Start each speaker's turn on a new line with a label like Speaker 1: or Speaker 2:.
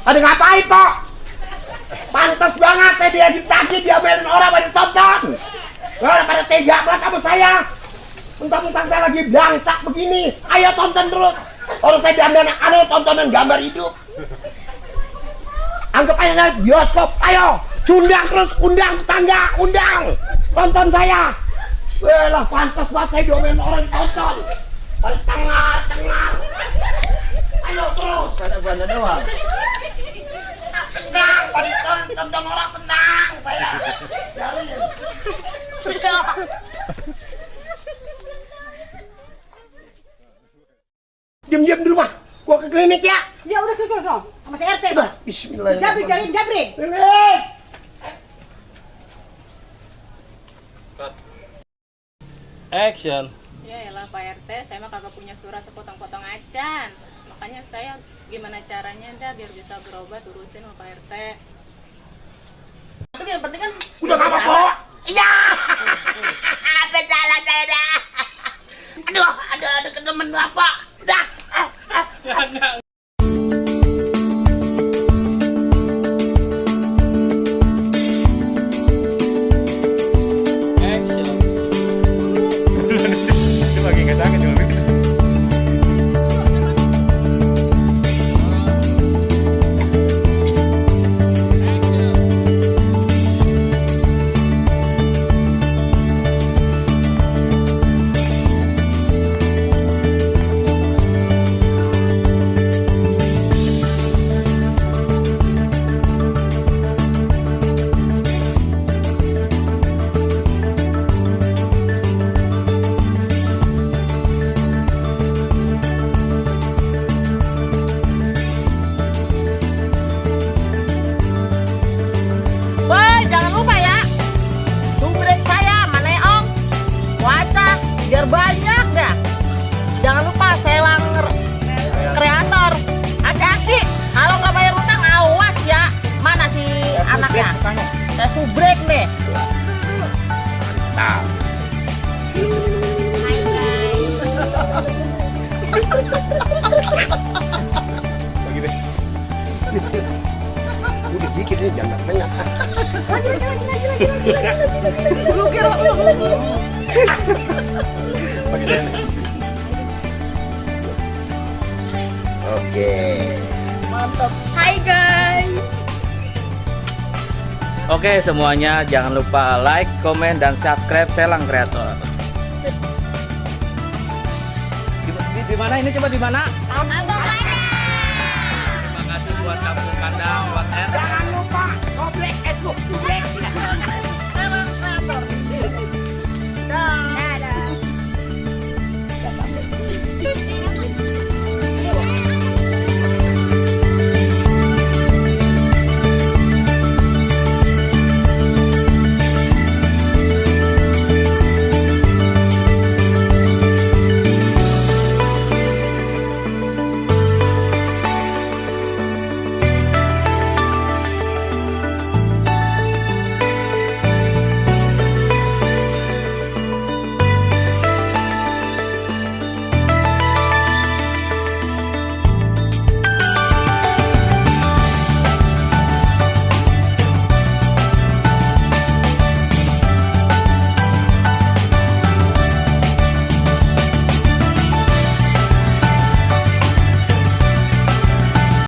Speaker 1: Ada ngapain, Pok? Pantas banget saya diajak tagi, diamelin orang pada tonton. Wah, pada tega banget sama saya. Mentang-mentang saya lagi blangsak begini. Ayo tonton terus. Orang saya dandan tontonan gambar hidup. Anggap aja bioskop, ayo. Undang terus, undang tetangga, undang. Tonton saya. Wah lah, pantas banget saya diomelin orang tonton. Tengar. Ayo terus. Ada gua doang. Tenang, tonton orang tenang saya. Diam-diam di rumah. Gua ke klinik ya.
Speaker 2: Ya udah susul sama si RT, Bang.
Speaker 1: Bismillahirrahmanirrahim.
Speaker 2: Jabrik.
Speaker 1: Lilis.
Speaker 3: Action.
Speaker 4: Ya elah Pak RT, saya mah kagak punya surat sepotong-potong acan. Makanya saya gimana caranya dah biar bisa berobat urusin sama Pak RT.
Speaker 2: Tapi yang penting kan
Speaker 1: Udah gak apa-apa. Iya. Berjalan saya dah. Aduh, kedemen apa? Udah.
Speaker 3: Action. Itu lagi nggak sakit cuma gitu.
Speaker 2: Woi, jangan lupa ya. Subrek saya, Maneong. Wacah, biar banyak dah. Jangan lupa selang kreator. Hati-hati, kalau nggak bayar utang awas ya. Mana si anaknya? Saya subrek nih.
Speaker 1: Nah.
Speaker 3: Bagi deh.
Speaker 1: Udah dikit aja, jangan banyak.
Speaker 2: Lu kira
Speaker 3: Bagi deh.
Speaker 1: Oke.
Speaker 2: mantap.
Speaker 4: Hai guys.
Speaker 3: Oke semuanya, jangan lupa like, komen, dan subscribe Selang Kreator. Di mana ini, coba di mana?
Speaker 4: Abang